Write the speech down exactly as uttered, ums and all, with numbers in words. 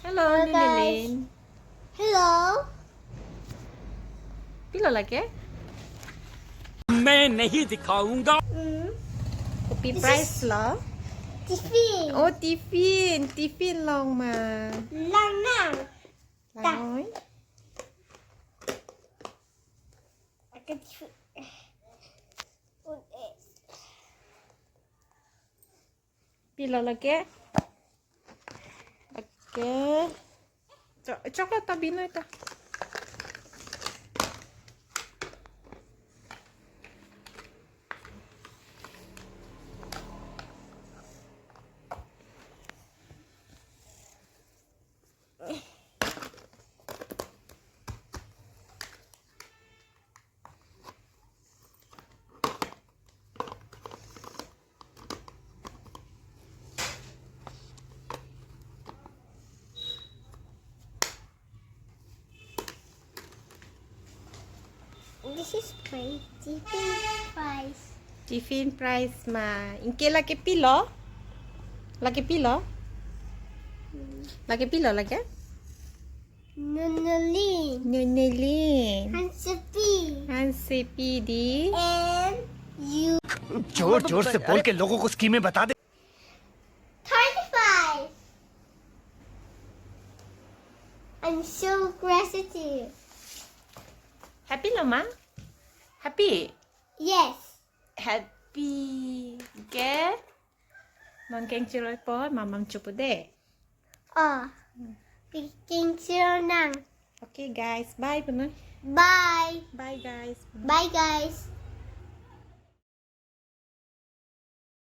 Hello, hello, guys. Nililin. Hello. Pilo lake? मैं नहीं दिखाऊंगा। Hmm. Kopi price lo? Tiffin. Oh, tiffin. Tiffin long ma. Lang nang. Lang oi. Pilo lake? Lake. Cho-, choklo ta binoy ta. This is my tiffin price. Tiffin price ma. Ingke lake pilo? Lake pilo? Hmm. Lake pilo lake? Nunulin. Nunulin. Hansepi. Hansepi di. And you. जोर जोर से बोल के लोगों को स्कीमें बता दे। Thirty-five. I'm so gratitude. Happy lo ma? Happy? Yes. Happy ke? Non keng chiroi po, mamam chupu de. Oh. Keng chiroi nang. Okay guys, bye puno. Bye. Bye guys. Bye guys.